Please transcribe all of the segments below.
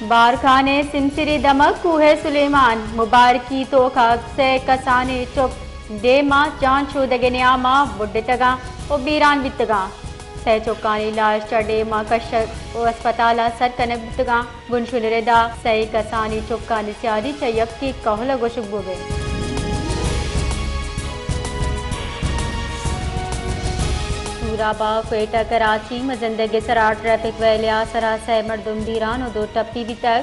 بارکھان ءِ سمسری دمگ کوہ سلیمان مبارکی توک ءَ سئے کسانیں چک ڈیم ءَ جان شودگ ءِ نیام ءَ بڈتگاں ءُ بیران بیتگاں۔ سئے چکانی لاش چہ ڈیم ءَ کشگ ءُ ہسپتال ءَ سر کنگ بوتگاں۔ بنشون ءِ ردا سئے کسانیں چکانی سیادی چہ یکے کہول ءَ گوشگ بوگ ءَ۔ سوراب ءَ کوئٹہ کراچی مزندگ ءِ سرا ٹریفک ویل ءِ آسرا سئے مردم بیران ءُ دو ٹپی بیتگ۔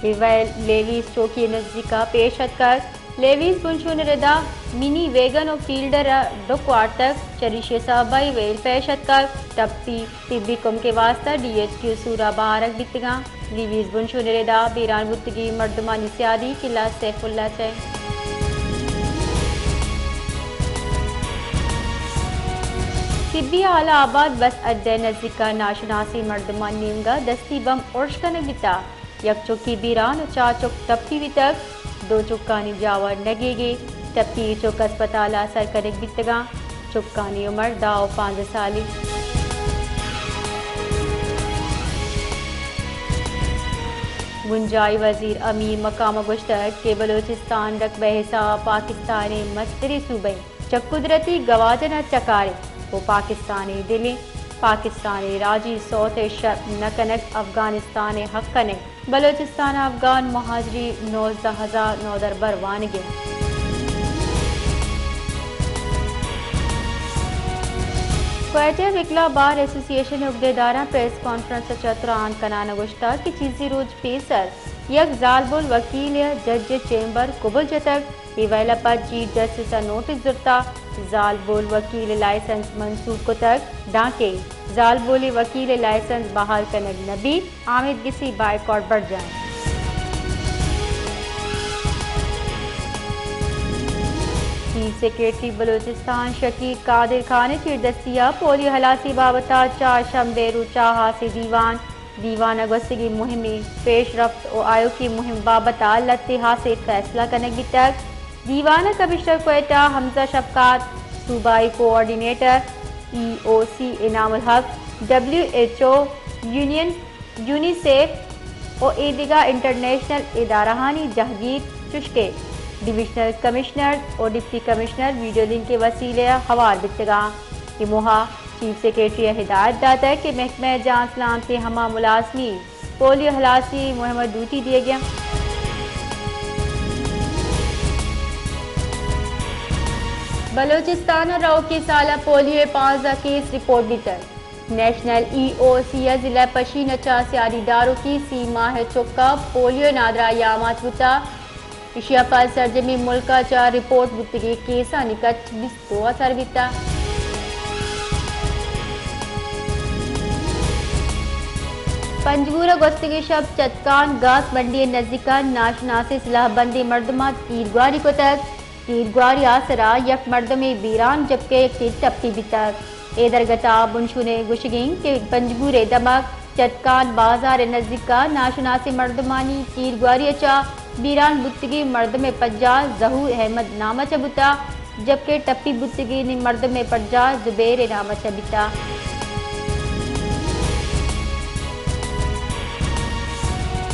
اے ویل لیویز چوکی ءِ نزیک ءَ پیش اتکگ۔ لیویز بنشون ءِ ردا منی ویگن ءُ فیلڈر ءَ ڈک وارتگ، چریشی ءِ سبب ءَ اے ویل پیش اتکگ۔ ٹپی طبی کمک ءِ واستہ ڈی ایچ کیو سوراب ءَ آرگ بیتگاں۔ لیویز بنشون ءِ ردا بیران بوتگیں مردمانی سیادی قلعہ سیف اللہ چہ طبی آلہ آباد بس اڈہ ءِ نزیک ءَ ناشناسیں مردمانی نیمگ ءَ دستی بمب ارش کنگ بیتگ۔ یک چکے بیران ءُ چار چک ٹپی بیتگ۔ دو چکانی جاور نگیگ ءَ، ٹپی چک ہسپتال ءَ سر کنگ بیتگاں۔ چکانی عمر دہ ءُ پانزدہ سالی۔ بنجاہی وزیر امین مقام ءَ گوشتگ کہ بلوچستان رقبہ ءِ حساب ءَ پاکستان ءِ مستریں صوبہ اِنت۔ چہ قدرتی گواجن ءَ چکاریں ءُ پاکستان ءِ دل اِنت۔ پاکستان ءِ راجی سوت ءِ شپ نہ کنگ افغانستان ءِ حق ءَ نہ اِنت۔ بلوچستان ءَ افغان مہاجرین نوزدہ ہزار نودربر وانگ ءَ اَنت۔ کوئٹہ ءَ وکلاء بار ایسوسی ایشن ءِ عہدیداراں پریس کانفرنس ءَ چہ تران کنان ءَ گوشتگ کہ چیزے روچ پیسر یک زالبول وکیلے ءَ جج ءِ چیمبر ءَ کبل جتگ۔ اے ویل ءَ پد چیف جسٹس ءَ نوٹس زرتگ، زالبول وکیل ءِ لائسنس منسوخ کتگ، دانکہ زالبول ءِ وکیل ءِ لائسنس بحال کنگ نہ بیت، آمیدگسی بائیکاٹ برجاہ اِنت۔ چیف سیکرٹری بلوچستان شکیل قادر خان ءِ چیردستی ءَ پولیو ہلاسی بابت ءَ چارشنبے ءِ روچ ءَ ہاسیں دیوان۔ دیوان ءَ گوستگیں مہم ءِ پیش رفت ءُ آیوکیں مہم بابت ءَ لہتے ہاسیں فیصلہ کنگ بیتگ۔ دیوان ءَ کمشنر کوئٹہ حمزہ شفقات، صوبائی کوآرڈینیٹر ای او سی Inam ul Haq, W H O, union, UNICEF ءُ ایدگہ انٹرنیشنل ادارہانی جہگیر چشکہ ڈویژنل کمشنر ءُ ڈپٹی کمشنر ویڈیو لنک ءِ وسیلہ ءَ ہوار بیتگاں۔ اے موہ ءَ چیف سیکرٹری ءَ ہدایت داتگ کہ محکمہ جان سلامتی ءِ ہما ملازمین پولیو ہلاسی مہم ءَ ڈیوٹی دیگ ءَ اَنت۔ بلوچستان ءَ روکیں سال ءَ پولیو ءِ پانزدہ کیس رپورٹ بیتگ۔ نیشنل ای او سی ءَ ضلع پشین ءَ چہ سیادی داروکی سی ماہ ءِ چک ءَ پولیو ءِ نادراہی ءَ آماچ بوتگ۔ ایشی ءَ پد سرجمیں ملک ءَ چہ رپورٹ بوتگیں کیسانی کچ بیست ءُ دو ءَ سر بیتگ۔ پنجگور ءَ گوستگیں شپ چتکان گاس منڈی ءِ نزیک ءَ ناشناسیں سلاہ بندیں مردماں تیرگواری کتگ۔ تیرگواری ءِ آسرا یک مردمے بیران جبکہ یکے ٹپی بیتگ۔ اے درگت ءَ بنشون ءِ گوشگ اِنت کہ پنجگور ءِ دمگ چتکان بازار ءِ نزیک ءَ ناشناسیں مردمانی تیرگواری ءَ چہ بیران بوتگیں مردم ءِ پجار ظہور احمد نام ءَ چہ بوتگ، جبکہ ٹپی بوتگیں مردم ءِ پجار زبیر ءِ نام ءَ چہ بیتگ۔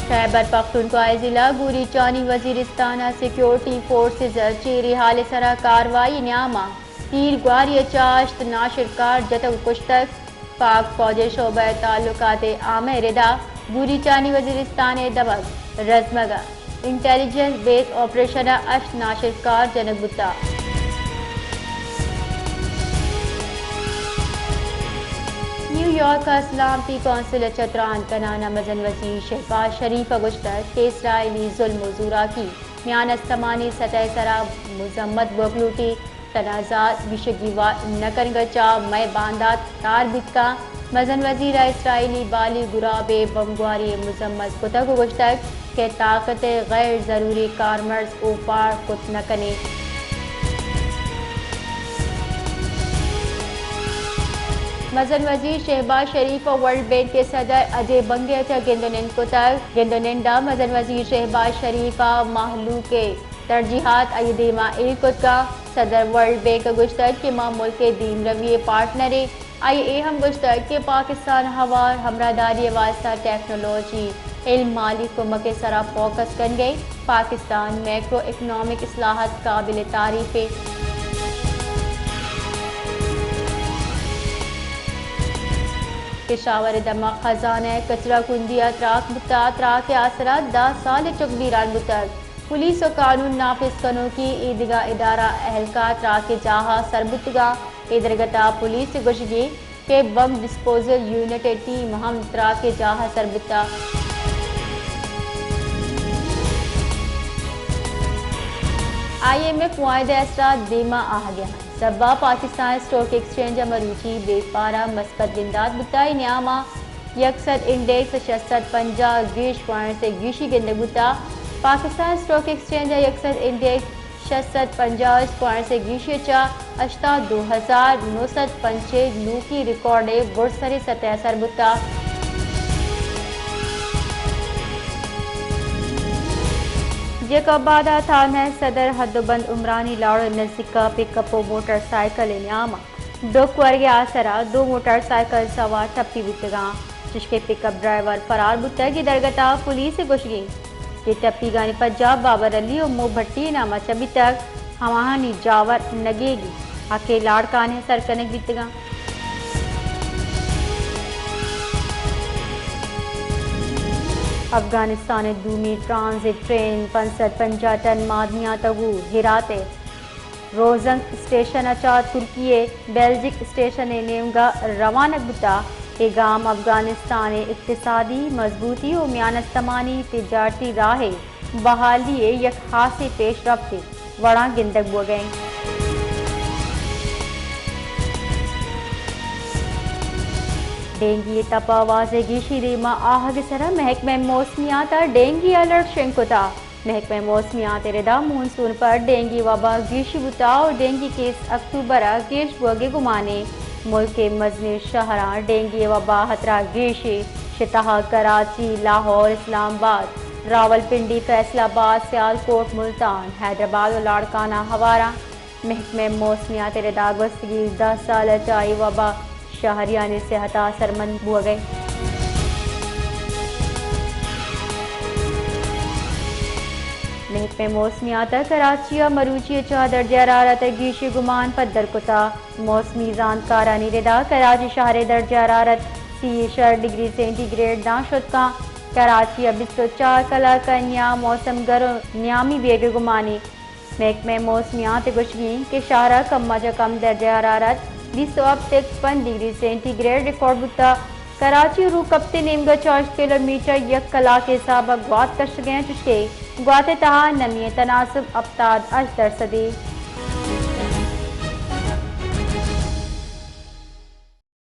خیبر پختونخوا ءِ ضلع گوریچانی وزیرستان ءَ سیکیورٹی فورسز ءَ چیریں ہال ءِ سرا کاروائی ءِ نیام ءَ تیرگواری ءَ چہ ہشت ناشرکار جتگ ءُ کشتگ۔ پاک فوج ءِ شعبہ تعلقات عامہ ءِ ردا گوریچانی وزیرستان ءِ دمگ رزمگ ءَ انٹیلیجنس بیس آپریشن ءَ ہشت ناشرکار جنگ بوتگ۔ نیویارک ءَ سلامتی کونسل ءَ چہ تران کنان ءَ مزن وزیر شہباز شریف ءَ گوشتگ کہ اسرائیلی ظلم ءُ زوراکی میان استمانی سطح ءِ سرا مذمت بوگ لوٹیت۔ تنازعات گیشگیوار نہ کنگ ءَ چہ مئے باندات تار بیت کنت۔ مزن وزیر ءَ اسرائیلی بالی گراب ءِ بمبگواری ءِ مذمت کتگ ءُ گوشتگ کہ طاقت ءِ غیر ضروری کارمرز اوپار کت نہ کنیں۔ مزن وزیر شہباز شریف ءَ ورلڈ بینک ءِ صدر اجے بنگے ءَ چہ گند ءُ نند کتگ۔ گند ءُ نند ءَ مزن وزیر شہباز شریف ءَ مہلوک ءِ ترجیحات آئی ءِ دیما ایر کت کنت۔ صدر ورلڈ بینک ءَ گوشتگ کہ ما ملک ءِ دیمروی ءِ پارٹنر ایں۔ آئی ءَ اے ہم گوشتگ کہ پاکستان ءَ ہوار ہمراہداری ءِ واستہ ٹیکنالوجی علم مالی کمک ءِ سرا فوکس کنگ ءَ، پاکستان میکرو اکنامک اصلاحات قابل تعریف ءَ۔ پشاور ءِ دمگ خزانہ ءِ کچرہ کنڈی ءَ تراک بوتگ، تراک ءِ آسرا دہ سال ءِ چک بیران بوتگ۔ پولیس ءُ قانون نافذ کنوکیں اے دگہ ادارہ اہلکار تراک ءِ جاہ ءَ سر بوتگ اَنت۔ اے درگت ءَ پولیس ءِ گوشگ اِنت کہ بم ڈسپوزل یونٹ ءِ ٹیم ہم تراک ءِ جاہ ءَ سر بوتگ۔ آئی ایم ایف معاہدہ ءِ سرا دیم ءَ آہگ ءَ اِنت۔ سبب ءَ پاکستان اسٹاک ایکسچینج ءَ مروچی بیپار ءَ مثبت بندات بوتگ، اے نیام ءَ یک سد انڈیکس ءَ شش سد پنجاہ ءَ گیش پوائنٹس ءِ گیشی گندگ بوتگ۔ پاکستان اسٹاک ایکسچینج ءَ یک سد انڈیکس شش سد پنجاہ ءَ پوائنٹس ءِ گیشی ءَ چہ ہشتاد ءُ دو ہزار نو سد پنچ ءِ نوکیں ریکارڈ ءِ برزتریں سطح ءَ سر بوتگ۔ جیکب آباد ءَ تھانہ صدر حد ءُ بند عمرانی لاڑ ءِ نزیک ءَ پک اپ ءُ موٹر سائیکل ءِ نیام ءَ ڈک ورگ ءِ آسرا دو موٹر سائیکل سوار ٹپی بوتگ اَنت، چشکہ پک اپ ڈرائیور فرار بوتگ۔ اے درگت ءَ پولیس ءِ گوشگ اِنت کہ ٹپیگانی پجا بابر علی ءُ مو بھٹی ءِ نام ءَ چہ بیتگ، ہماہانی جاور نگیگی حق ءِ لاڑکانیں سر کنگ بیتگ اَنت۔ افغانستان ءِ دومی ٹرانزٹ ٹرین پنچ سد پنجاہ ٹن معدنیات ءَ گوں ہرات ءِ روزنگ اسٹیشن ءَ چہ ترکی ءِ بیلجک اسٹیشن ءِ نیمگ ءَ روانگ بوتگ۔ اے گام افغانستان ءِ اقتصادی مضبوطی ءُ میان استمانی تجارتی راہ ءِ بحالی ءِ یک ہاسیں پیش رفت ءِ وڑا گندگ بوگ ءَ اِنت۔ ڈینگی ءِ تپ ءَ واز ءِ گیشی دیم ءَ آہگ ءِ سرا محکمہ موسمیات ءَ ڈینگی الرٹ شنگ کتگ۔ محکمہ موسمیات ءِ ردا مون سون پر ڈینگی وبا گیشی بوتگ ءُ ڈینگی کیس اکتوبر ءَ گیش بوگ ءِ گمان اِنت۔ ملک ءِ مزنیں شہراں ڈینگی وبا ءِ ہترہ گیش اِنت۔ شتہ ءَ کراچی، لاہور، اسلام آباد، راولپنڈی، فیصل آباد، سیالکوٹ، ملتان، حیدرآباد ءُ لاڑکانہ ہوار اَنت۔ محکمہ موسمیات ءِ ردا گوستگیں دہ سال ءَ چہ اے وبا شہریانی صحت ءَ اثرمند بوگ ءَ اِنت۔ محکمہ موسمیات ءَ کراچی ءَ مروچی ءَ چہ درجہ حرارت ءِ گیشی گمان پدر کتگ۔ موسمی زانتکارانی ردا کراچی شہر ءِ درجہ حرارت سی ءُ شش ڈگری سینٹی گریڈ داں شت کنت۔ کراچی ءَ بیست ءُ چار کلاک ءِ نیام موسم گرم ءُ نیامی بیگ ءِ گمان اِنت۔ محکمہ موسمیات ءِ گوشگ اِنت کہ شہر ءَ کم ءَ چہ کم درجہ حرارت بیست ءُ ہپت ءُ پنچ ڈگری سینٹی گریڈ ریکارڈ بوتگ۔ کراچی ءِ روکپت ءِ نیمگ ءَ چہ ہشت کلومیٹر یک کلاک ءِ حساب ءَ گوات کشگ ءَ اِنت، چشکہ گوات ءِ تہا نمی ءِ تناسب ہپتاد ءُ ہشت درسد اِنت۔